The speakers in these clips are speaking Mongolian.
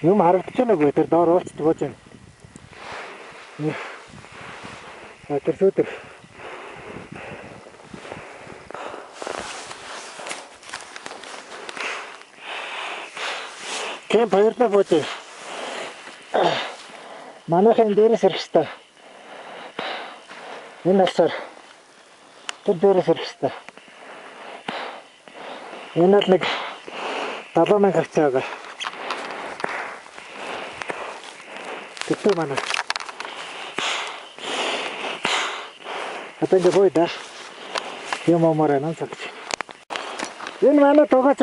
Юм харагдаж байна уу? Тэр доор уулздаг бууж байна. А тэр сүйдэр. Кемп хоёрлаа бууж байна. Манайхын дээрээс ирэх хэвээр. Энэ талаар тэр дээрээс ирэх хэвээр. Энэ бол нэг 70,000 хавцаа байгаа. Тэгтээ манай. Одоо ингэ боо да. Юм амаар байна цагч. Энэ манай тугаач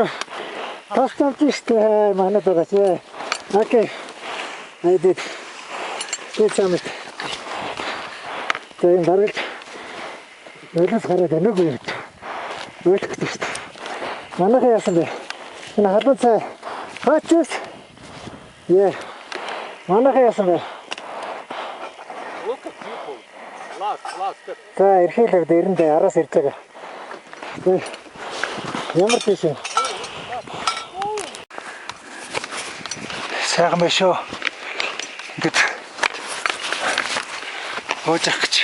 тос тавьж штэ манай тугаач. Okay. I did. Good summit. За энэ баргалж нулимс гараад байна уу гэж. Ойлгох гэж штэ. Манайхан яасан бэ? Энэ халуун цай хачис. Yeah. Манайхан яасан бэ? Look at people. Last step. За эрхээлээ дэрэндээ араас ирж байгаа. Ямар тийш юм? Сайхан байна шүү. Ингээд бууж авах гэж.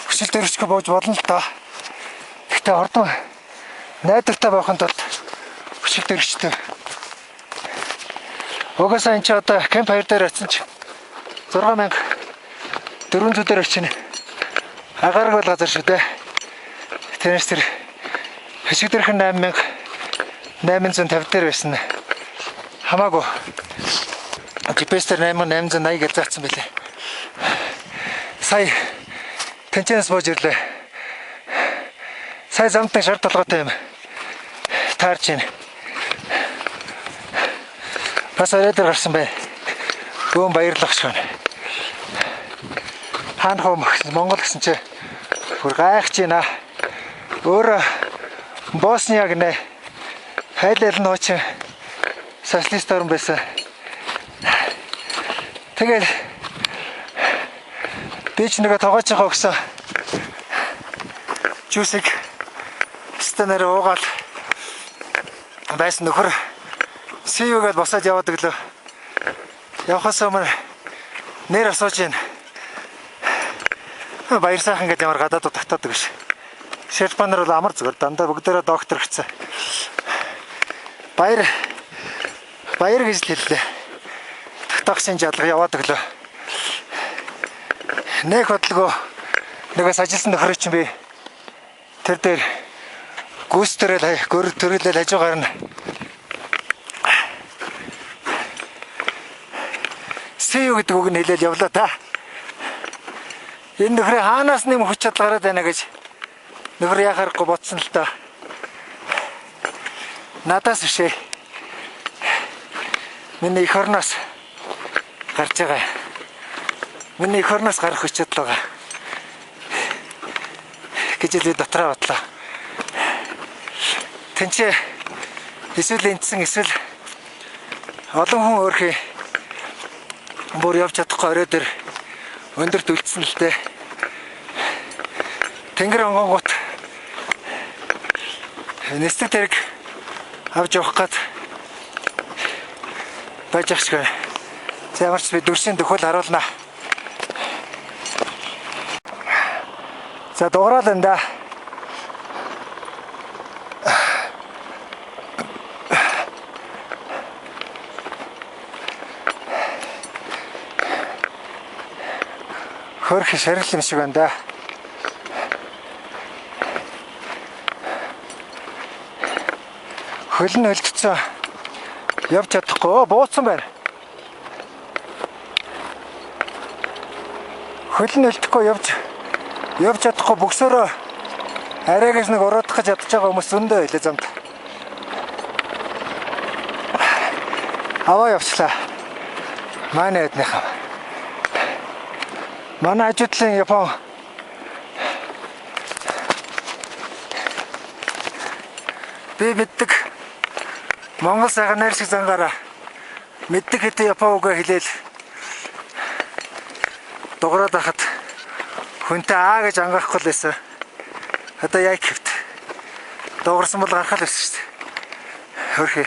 Хүсэл дөрвчгөө бууж болно л доо. Гэхдээ ордон найдвартай байхын тулд хүсэл дөрвчтэй. Угаасаа энэ чи одоо кемп 2 дээр очсон чи 6400 дээр очино. Агаарг бол газар шүү дээ. Тэрнээс тэр хэсэг дээрх нь 8850 дээр байсан. Хамаагүй. GPS дээр 8880 гэж заасан байлээ. Сая тэнцэнээс бууж ирлээ. Сая замтай шар толгойтой юм. Таарч байна. Бас орой дээр гарсан байна. Бөөн баярлах шиг байна. Хаана хөө Монгол гэсэн чи бүр гайхаж байна. Өөрөө Босниа гинэ. Хайлал нь хуучин социалист орн байсан. Тэгээд би ч нөгөө тогоочийнхоо өгсөн juice-ийг станаар уугаал байсан нөхөр see you гэдээ босоод яваад өглөө. Явхаас өмнө нэр асууж байна. Баяр сайхан гэдэг ямар гадаадд татаадаг биш. Шерпа нар бол амар зүгээр дандаа бүгдээрээ доктор гэсэн. Баяр баяр гэж л хэллээ. Татагшин жалга яваад өглөө. Нэг бодлого нөгөө сажилсан нөхөр чинь би тэр дээр гүс төрөл гөр төрөлөл хажуугаар нь see you гэдэг үг нь хэлээл явлаа та. Энэ нөхрийн хаанаас нэм хүч чадал гараад байна гэж нөхөр яхаарахгүй бодсон л доо. Надаас биш ээ. Миний эх орноос гарч байгаа. Миний эх орноос гарах хүч чадал байгаа гэж л би дотроо бодлоо. Тэнцээ эсвэл энтсэн эсвэл олон хүн өөрхий бүр явж чадахгүй орой дээр өндөрт үлдсэн л дээ. Тэнгэр онгонгот нисдэг тэрэг авч явах гад байж ах шиг. За ямар ч би дүрсийн төхөл харуулнаа. За дуграал энэ да. Хөрх шарил юм шиг байна да. Хөл нь өлдсөн. Явж чадахгүй бууцсан байна. Хөл нь өлдөхгүй явж чадахгүй бөксөрөө арайгаас нэг уруудах гэж ядаж байгаа хүмүүс зөндөө байлээ замд. Аваа явчлаа. Манай эднийхэн. Манай хажуудлын Япон би мэддэг Монгол сайхан найр шиг зангаараа мэддэг хэдэн Япон үгээ хэлээл дуграад байхад хүнтэй аа гэж ангаахгүй л байсан. Одоо яг хэвт. Дуугарсан бол гарах л байсан шүү дээ. Хөрхи.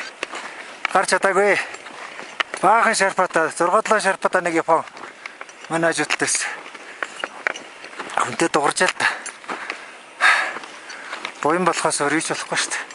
Гарч чадаагүй. Баахан шарпата 6 7 шарпата нэг Япон манай хажуудалд байсан. Хүнтэй дугарч л та. Буян болохоос өөр юу ч болохгүй шүү дээ.